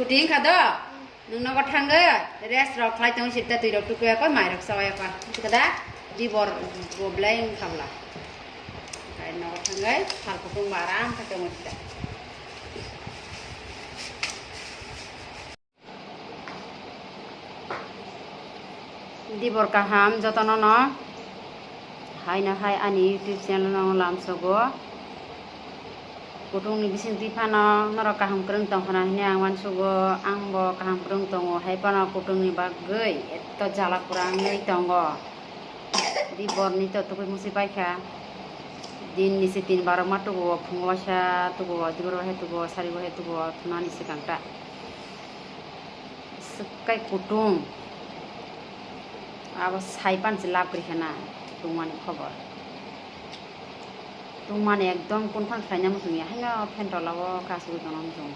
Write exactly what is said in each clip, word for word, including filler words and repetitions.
Shooting kha do? Nwng nogo thangwi rest rok khlai tongo, sita twi rok tukya kho, mai rok chawi kho. Kada dibor bo belai wngkha bwla. Kai nogo thangwi sal kutung ba aram kha tongwi sita. Dibor kaham jotono no. Haino hai ani YouTube channel no lamsogo. Kutung ni bising twi phano norok kaham kwrwng tong khna hwnwi ang uansugo, ang bo kaham kwrwng tongo, hai phano kutung ni bagwi eto jala pura wngwi tongo. Dibor ni to tubui musi paikha, din ni se tin barok ma tubuo, phungo waisa tubuo, dibor waisa tubuo, sari waisa tubuo, thunani swkang ta. Swkkai kutung. Abo sai pan se lab kwrwi khana tungmani khobor. Tungmani ekdom kunphang khlaina muchungya, haino phen tola o kasugwi tongna muchungo.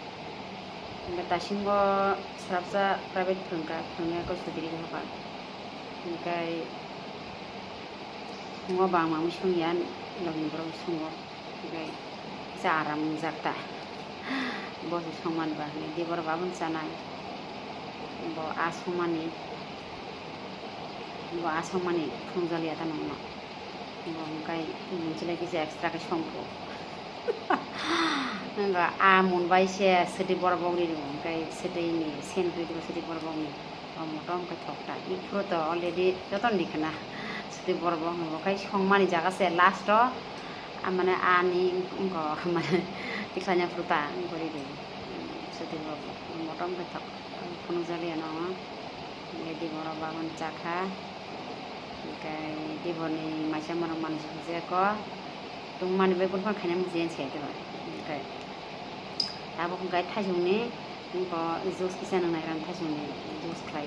Hwnkhe dasingo swrapsa private phwrwngkha, phwrwngya khe sutiri kha. Hwnkhe phungo bangma mui songya, nokni borok sungo. Hwnkhe kisa aram wngjak ta. Bo se songmani ba hwnwi dibor babun chanai. Bo a songmani, bo a songmani phunukjaliya ta nokno. Bo hwnkhe nungchilai kisa extra khe songkho. Hwnkhe a mun bai se swtwi borok bok ri rw, hwnkhe swtwi ni sen ri rw swtwi borok bok ni. O motom khe thok ta. Iphuru to already jotono di khna. Swtwi borok bo hwnwi bo khai songmani jaga se last o, a mane ani wngkha mane tikhlanya phuru ta wngkha ridi. Swtwi borok bo motom khe thok. Phunukjaliya no. Hwnkhe di borok babon chakha. Hwnkhe di borokni maisa morok manwi sujako. Tungmani bai buphang khaina muchungya se diba. Hwnkhe tabuk hwnkhe thaisongni Iko juice kisa nang nairam thaisongni juice khlai,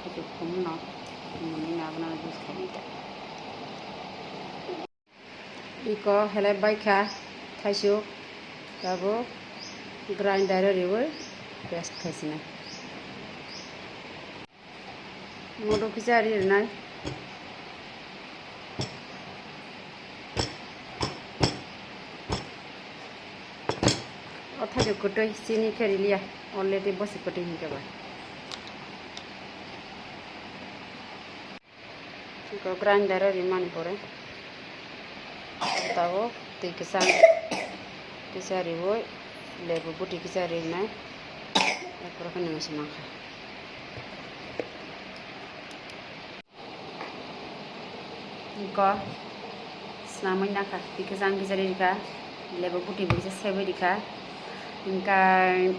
thaisok khum no, muni no abono juice khlai ta. Iko helai baikha thaisok, tabuk grinder o riwi paste khaisina. Modo kisa ri rwnai. O thaisok kwtwi chini khe riliya, already bosi kwtwi hinkhe ba. Iko grinder o rimani pore tabuk twi kwchang kisa riwi lebu bwtwi kisa rinai, er pore khe nung se mankha. Iko swnamwi nakha, twi kwchang kisa ri rikha, lebu bwtwi bo kisa sebwi rikha, hwnkhe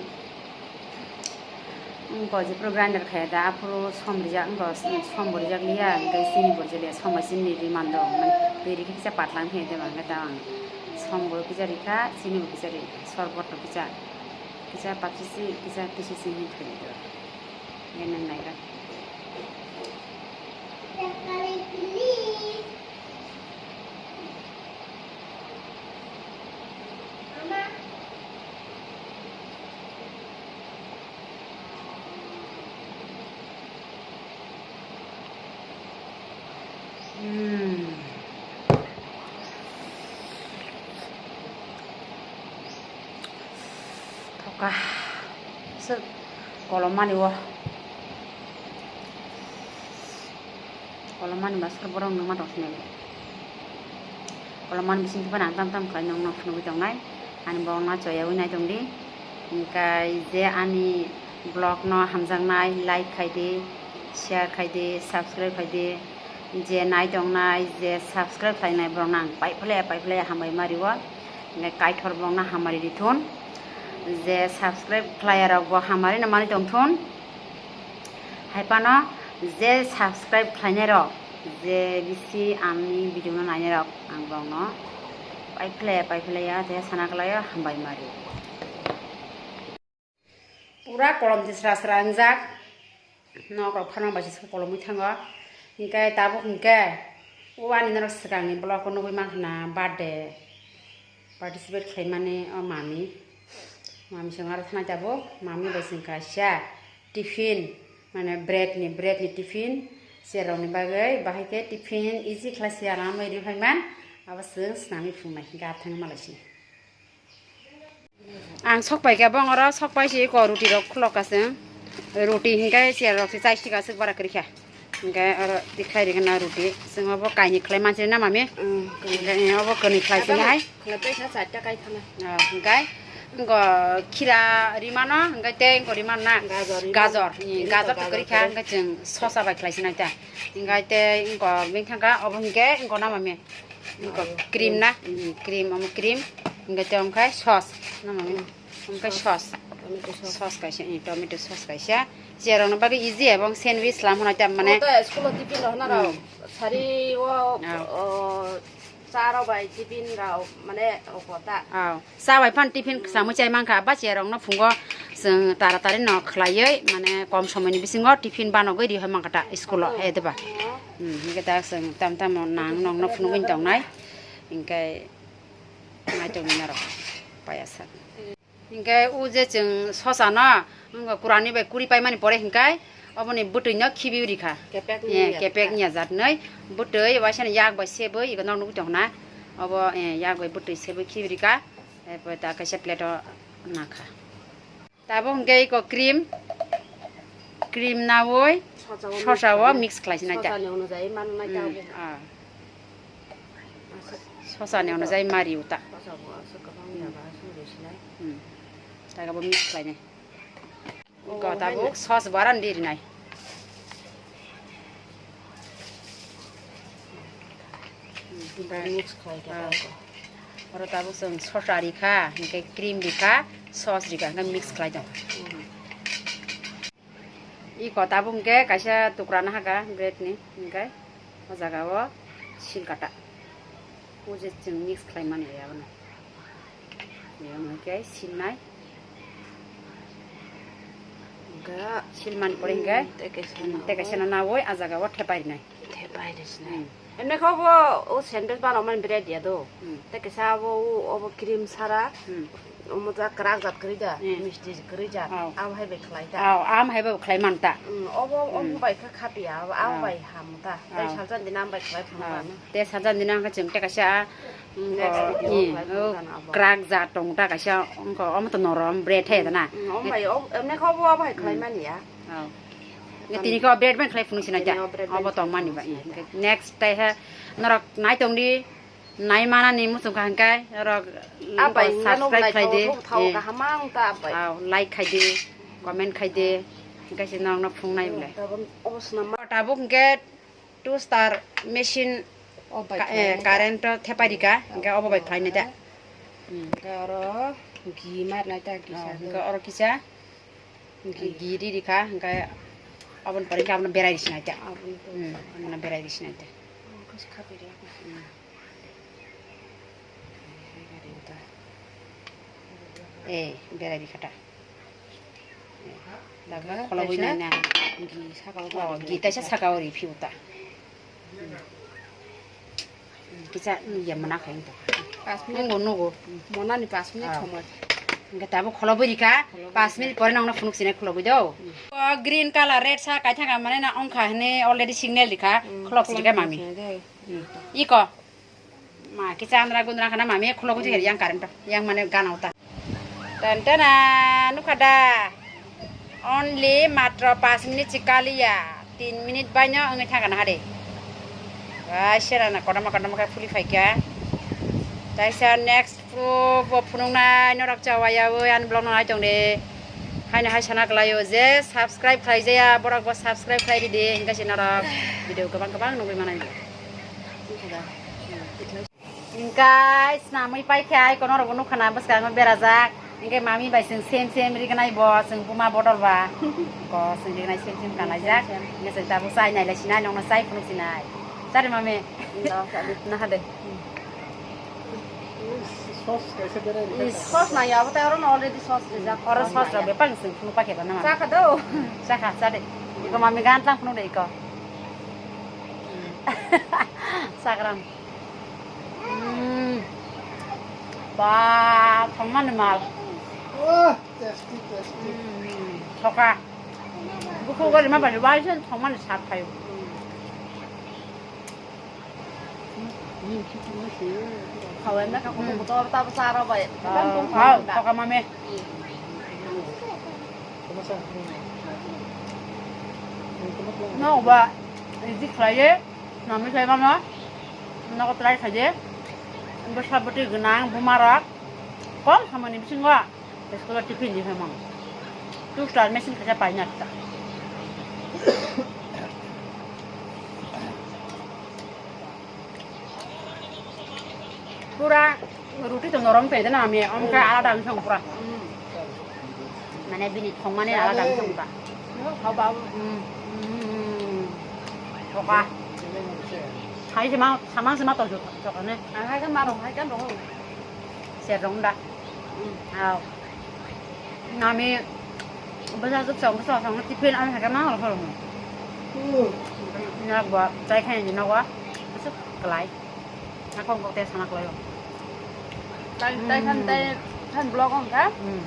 wngkha jephuru grinder khaiya da, aphuru som rijak, wngkha som bo rijak liya, hwnkhe chini bo rijak liya, som bai chini ri mando, twi rikhe kisa patla wngkhe de, hwnkhe da ang som bo kisa rikha, chini bo kisa ri, sorbot bo kisa, kisa papsi si, kisa tisi si hinwi thwi do. Yan nang nai ka. Hmm. Thoka. Sik kolom mani o. Kolom mani ba sor borok nungma tong sinai. Kolom mani bising khe nang tam tam khlai nongno phunugwi tongnai. Ani borok no choyawi nai tongdi. Hwnkhe je ani vlog no hamjaknai, like khaidi, share khaidi, subscribe khaidi. Je nai tongnai, je subscribe khlainai borok no ang paiphlaiya, paiphlaiya hambai ma rio. Hwnkhe Kaitor borok no hamari rithun. Je subscribe khlaiya rok bo hamari no mani tongthun. Hai phano je subscribe khlainai rok, je bisi ani video no nainai rok, ang borok no paiphlaiya, paiphlaiya, je sana khlaio hambai ma rio. Pura kolom se sra sra wngjak. Nok rok phano bai se kolomwi thango. Hinkhe tabuk hinkhe o ani norok swkangni vlog o nugwi mankha na birthday participate khlaimani o mami. Mami song aro thanai tabuk mami bai chwng kaisa tiffin mane bread ni, bread ni tiffin cherokni bagwi bahai khe tiffin easy khlai se aramwi ri phaiman abo chwng swnamwi phunuknai hinkhe athang malai se. Ang sok pai kha bong oro, sok pai si ko ruti rok khulok ka chwng. Ruti hinkhe chair rok se chai sika swk bara kwrwi kha. Hinkhe oro tikhlai rikha na ruti. Chwng obo kainwi khlai mansi na mami. Mm, kwnwi. Hinkhe obo kwnwi khlai sini hai. Khlai paisa char ta kai thana. Ah, hinkhe ingo khira rimano, hinkhe tei ingo rimano na. Gajor rimano. Gajor, hmm, gajor to kwrwi kha, hinkhe chwng sosa bai khlai sinai ta. Hinkhe tei ingo bini thangkha obo hinkhe ingo na mami. Ingo cream na, hmm, cream, omo cream. Hinkhe tei omo khai sauce na mami. Hmm. Omo khai sauce. Tomato sauce. Sauce kaisa, hmm, tomato sauce kaisa. Cherokno bagwi easy ebong sandwich lam hwnwi ta mane. Omo to school o tiffin rok hwnna rok. Hmm. Sari o, ah, o, cha rok bai tiffin rok mane rok ta. Ah. Cha bai phan tiffin samui chai mankha, ba cherokno phungo chwng taratari no khlaiwi, mane kom somoini bisingo tiffin banogwi rihoi mankha ta school o, oh, he diba? Oh. Hmm, hinkhe ta chwng tam tamo nang nokno phunugwi tongnai, hinkhe nai tongwi norok paya sak. Hinkhe o je chwng sosa no, wngkha kurani bai kuri paimani pore hinkhe, oboni bwtwi no khibiwi rikha. Kepek ni, eh, ya, kepek ya. Ni ya jat nwi. Bwtwi waisa ni yak bai sebwi iko nok nugwi tongkha na. Obo, eh, yak bai bwtwi sebwi khibiwi rikha. Erpore ta kaisa plate o nakha. Tabuk hwnkhe iko cream, cream nawi sosa o mix khlai sinai ta. Sosa ni onojai mano nai ta. Hmm, obo. Ah. Sosa ni onojai mari uta. Sosa bo aswk kwbang ya ba aswk rwi sinai. Hmm. Ta abo mix khlai nai. Iko tabuk sauce bo aran di rinai. Mix khlai khe. Ah. Oro tabuk chwng sosa rikha, hinkhe cream rikha, sauce rikha, hinkhe mix khlai tong. Iko tabuk hinkhe kaisa tukra nahaka bread ni, hinkhe o jaga o sil kata. O je chwng mix khlai mani abono. Biyang hwnkhe silnai. Ga. Silmani pore hwnkhe, hmm, tei kaisa, hmm, tei kaisa no nawi, ah jaga o thepai rinai. Thepai rinai. Hmm. Emne kho bo o sandwich bana mani bread ya do. Hmm. Tei kaisa abo o, obo cream sara. Hmm. Omo ja kwrak jat kwrwi da, hmm, misti kwrwi jat. Oh. Abo hai bai khlai ta. Oh, am hai bai khlai man ta. Hmm, obo, obo, hmm, bai kha khapiya, abo, abo, oh, bai ham ta. Tei, oh, salsa dina am bai khlai phano, oh, ta no. Tei salsa dina khe chwng tei kaisa Next video o, khlai phano o, jana abo. Kwrak jat tong ta kaisa, wngkha omo to norom bread hai da na. Mm, omo bai, o, emne kho bo abo hai khlai mani ya. Oh. Nge tini khe o bread bai khlai phunuk sinai ta. Tini o bread bai obo tong mani ba. Phunuk sinai ta. Next tai he norok nai tong di, nai mana ni muchung kha hwnkhe norok abai hwnkhe no subscribe khlai di. Thao, thao, eh, kaham ang ta abai. Oh, like khai di, comment khai di. Hwnkhe se norok no phunuk nai bole. Tabuk obo swnam ma. Tabuk hwnkhe Toaster machine o bai ka-, eh, khlainai da. Current o thepai rika, hingke obo bai khlainai da. Hmm. Hingke oro ghee ma rinai da, ghee. Oh, sa hingke oro kisa ghee. Ghee ri rika, hingke aboni pore hingke abono berai risinai da. Aboni pore. Hmm, abono berai risinai da. Omo khe se khapai rwya. Hmm. Eh, berai rikha ta. Daga kholo bui nai na. Ghee saka o. Oh, ghee taisa saka o ri phiu ta. Kisa ya mana khai ta. Pas minute. Nugo, nugo. Mona ni pas minute somoi. Hingke tabuk kholo bui rikha. Pas minute pore nongno phunuk sinai kholo bui do. O green color red sa kaithaka mane na ongkha hine already signal rikha. Khulok sirikha mami. Iko. Ma kisa andra gundra khana mami khulok bui yang current yang mane gana uta. Tan tana nukha da. Only matro pas minute si kaliya, tin minute baino wngwi thangkha na hade. Ba sera na kotorma kotorma khe phuli phaikha. Taisa next pro bo phunuknai norok chawayaui ani vlog no nai tongdi. Haino hai sana kwlaio je subscribe khlaijaya borok bo subscribe khlai ridi, hingkhe se norok video kwbang kwbang nugwi manai. Hingkai snamwi paikha, ai kono rokbo nukha na bwskango berajak. Hingke mami bai chwng sem sem rignai bo, chwng buma bodol ba. Ko chwng rignai sem sem kanaijak. Hingke chwng tabuk chai nailai sinai, nokno chai phunuk sinai. Chari mami. Nahade. Sauce kaisa berai rikha. Sauce nai abo tai oro no already sauce rijak. Oro sauce rok bepang chwng phunuk paikha ba nama. Chakha do. Chakha, chade. Iko mami gan tang phunuk de iko. Chakram. Hmm. Ba, thangmani mal. Ah, tasty, tasty. Hmm, thoka. Buku gari ma bani waisen thangmani sat phaio. Hawai na ka kutung kutung ta bwsa aro bai. Hau, toka mame. No ba, easy khlaiye, nami khlai mama. Nogo try khaide. Bwsa bwtwi gwnang bumarok. Kom samani bisingo. School o tiffin di hemang. Two star machine khacha paina ta. Pura ruti to norom pe na ami, om ka alada ang song pura. Mane bini thong mane alada ang song ta. Hau ba. Hmm. Hmm. Toka. Hai sema, samang sema to jok, jok ne. Ah, hai kan marong, hai kan rong. Serong da. Hau. Nami bwsa suk song song song tiffin ang hakhe ma hol hol. Na gwa tai khaini na gwa. Asuk kalai. Akong kok te sana kalai. Tai tai khan tai khan vlog ong kha. Hmm.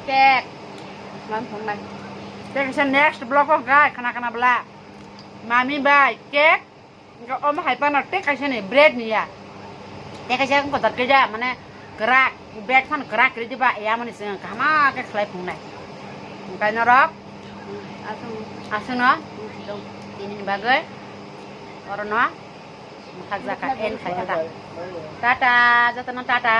Cake. Man thong nai. Te kaisa next vlog ong kha khana khana bla. Mami bai cake. Omo hai pano tei kaisa ni bread ni ya. Tei kaisa wng kotor khe ja, mane kwrak, bread phano kwrak kwrwi diba, ya mani se kaham khe khlai phungnai. Hwnkhe norok aswkno tini ni bagwi oro no mwkhak jaka end khai kha ta. Tata, jotono tata.